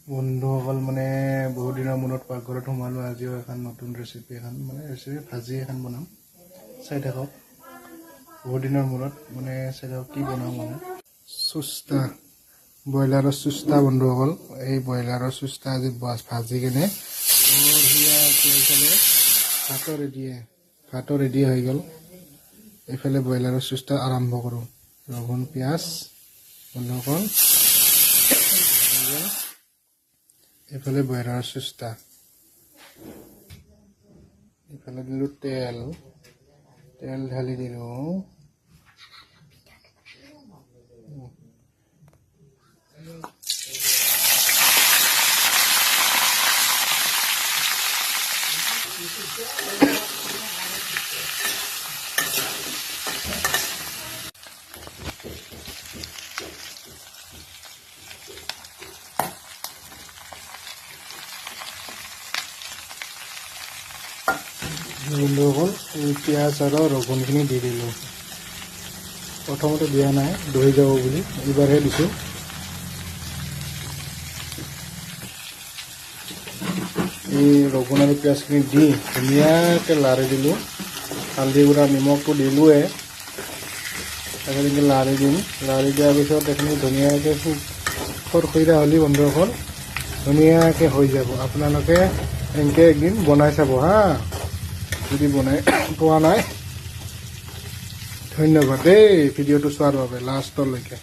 বন্ধুসকল, মানে বহুত দিনৰ মূৰত পাকঘৰত সোমালোঁ। আজিও এখন নতুন ৰেচিপি, এখন মানে ৰেচিপি ভাজি এখন বনাম, চাই থাকক। বহুত দিনৰ মূৰত মানে চাই থাকক কি বনাম। মানে চুস্তা, ব্ৰইলাৰৰ চুস্তা। বন্ধুসকল, এই ব্ৰইলাৰৰ চুস্তা আজি ভাজি কেনে বঢ়িয়াকৈ। এইফালে ভাতো ৰেডিয়ে, ভাতো ৰেডি হৈ গ'ল। এইফালে ব্ৰইলাৰৰ চুস্তা আৰম্ভ কৰোঁ। ৰহুন পিঁয়াজ, বন্ধুসকল, হৈ গ'ল। এইফালে ব্ৰইলাৰৰ চুস্তা। এইফালে দিলোঁ তেল, তেল ঢালি দিলোঁ। বন্ধুসকল, এই পিঁয়াজ আৰু ৰহুনখিনি দি দিলোঁ। প্ৰথমতে দিয়া নাই, দহি যাব বুলি, এইবাৰহে দিছোঁ। এই ৰহুন আৰু পিঁয়াজখিনি দি ধুনীয়াকৈ লাৰি দিলোঁ। হালধি গুড়া, নিমখটো দিলোঁৱে। তাৰপিছত এনেকৈ লাৰি দিম। লাৰি দিয়াৰ পিছত এইখিনি ধুনীয়াকৈ খৰখৰীয়া হ'লে, বন্ধুসকল, ধুনীয়াকৈ হৈ যাব। আপোনালোকে এনেকৈ একদিন বনাই চাব হা, যদি বনাই পোৱা নাই। ধন্যবাদ দেই ভিডিঅ'টো চোৱাৰ বাবে লাষ্টলৈকে।